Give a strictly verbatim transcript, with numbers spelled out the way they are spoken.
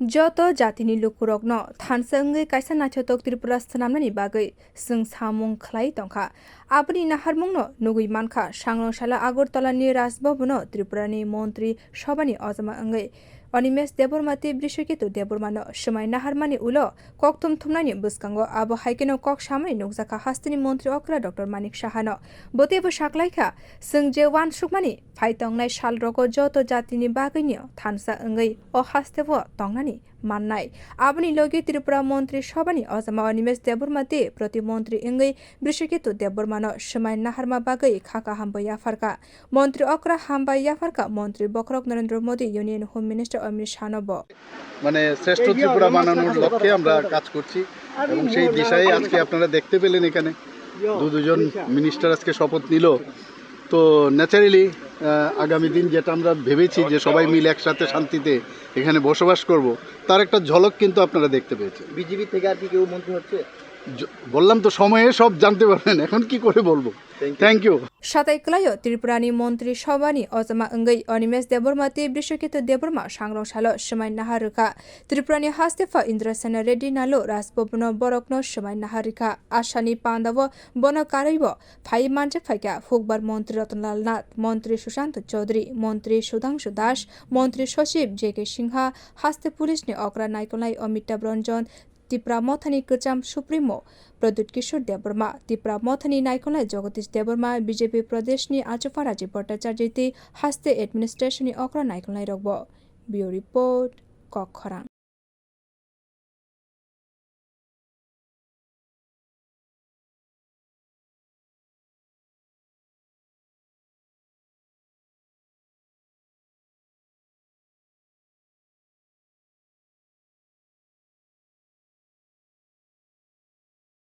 Joto jatini lukurokno thansa wngwi kaisa naithotok Tripura swnamnani bagwi chwng samung khlai tongkha. Aboni naharmungno nugwi mankha, Sangrong salo Agartala ni Raj Bhavan o Tripura ni Montri Sabha ni ojama wngwi Animesh Debbarma tei Brishaketu Debbarma no swmai naharmani ulo kokthum thumnani bwskango abo hai kheno kok samani nukjakha hasteni Montri okra Doctor Manik Saha no. Bo teibo saklaikha, chwng je uansukmani phai tongnai salrogo joto jatini bagwino thansa wngwi o hasteo tongnani mannai. Aboni logi Tripura Montri Sabha ni ojama Animesh Debbarma tei Proti Montri wngwi Brishaketu Debbarma no swmai naharma bagwi kha kaham bo yapharkha. Montri okra hambai yapharkha Montri bokhorok Narendra Modi, Union Home Minister Amit Shah no bo. মানে শ্রেষ্ঠ ত্রিপুরা বানানোর লক্ষ্যে আমরা কাজ করছি এবং সেই দিশাই আজকে আপনারা দেখতে পেলেন এখানে দু দুজন মিনিস্টার আজকে শপথ নিল। তো ন্যাচারালি আগামী দিন যেটা আমরা ভেবেছি যে সবাই মিলে একসাথে শান্তিতে এখানে বসবাস করব, তার একটা ঝলক কিন্তু আপনারা দেখতে পেয়েছেন। বিজেপি থেকে আর কি কেউ মন্ত্রী হচ্ছে? জ- বললাম তো, সময়ে সব জানতে পারবেন, এখন কি করে বলবো। Thank you. Satai kwlaio Tripura ni Montri Sabha ni ojama wngwi Animesh Debbarma tei Brishaketu Debbarma Sangrong salo swmai nahar rwkha. Tripura ni haste pha Indrasena Reddy nalo Raj Bhavan o borok no swmai nahar rwkha. Asha ni panda o bono karwi bo phai manjak phaikha Hukbar Montri Ratan Lal Nath, Montri Sushant Chaudhary, Montri Sudhangshu Das, Montri Sachib J K Singha, haste police ni okra naikolnai Amitabh Ranjan, Tipra Mothani kwcham Supremo Pradyut Kishore Debbarma, Tipra Mothani naikolnai Jagadish Debbarma, B J P Pradesh ni Achukma Rajiv Bhattacharya tei haste administration ni okra naikolnai rokbo. Bureau Report, Kokkhorang.